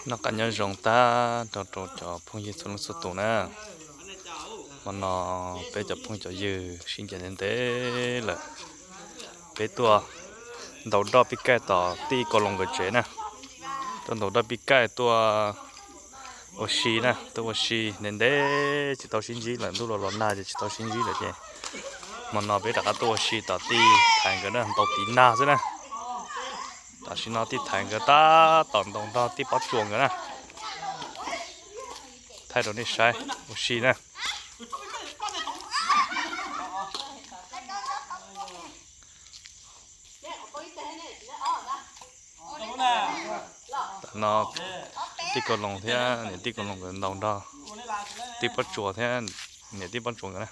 Noj qab nyob zoo tag rau rau cov phooj ywg txhua leej txhua tus na. Hmo no peb cov phooj cov ywg sib ncaim ntev ntev lawm, peb tuaj ntaus nroj pib kaij tom tij Kaus Loos nkawd tsev na. Tuaj ntaus nroj pib kaij tuaj ua si na, tuaj ua si ntev ntev tsis tau sib ntsib lawm, ntuj los los nag ces tsis tau sib ntsib lawm ces hmo no peb rov qab tuaj ua si tom tij Thaiv nkawd na, ntaus tiv nag xwb na. Tam sim no tij Thaiv nkawd tab tom ntaus nrog tij Pob Tsuas nkawd na. Thaij rau nej saib ua si na. Tam no tij Kaus Loos thiab niam tij Kaus Loos nkawd ntaus nrog tij Pob Tsuas thiab niam tij Pob Tsuas nkawd na.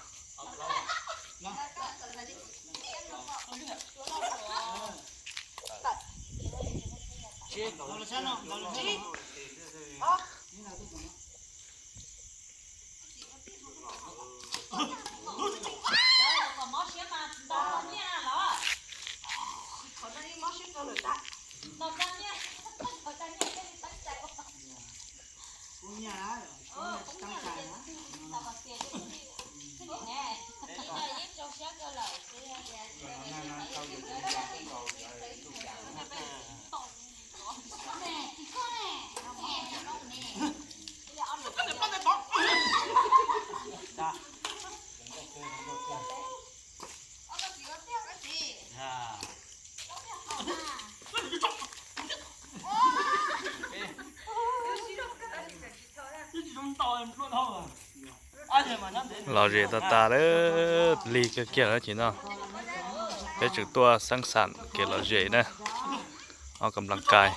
Lom zem tas tas lawm, lig kiag kiag lawm ces no peb tseem tuaj xeeb xam kev lom zem na, ob kam laj kais.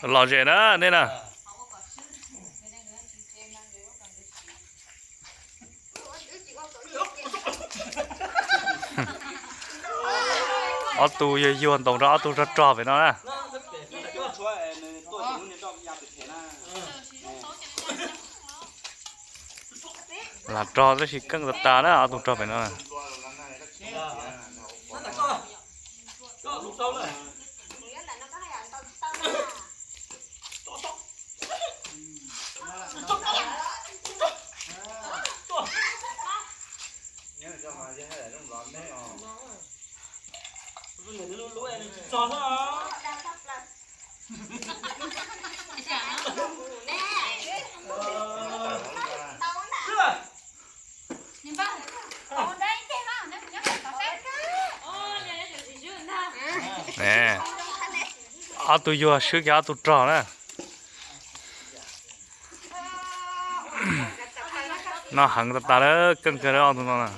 Lom zem na nej na. Ob tug yuag yuag ntaus rau ob tug rog rog pem no na. Lam rog tab sis keej tas tas na ob tug rog pem no. Ob tug yuag swb kiag ob tug rog na. Noj heev tas tas lawm, keej kawg ob tug no na.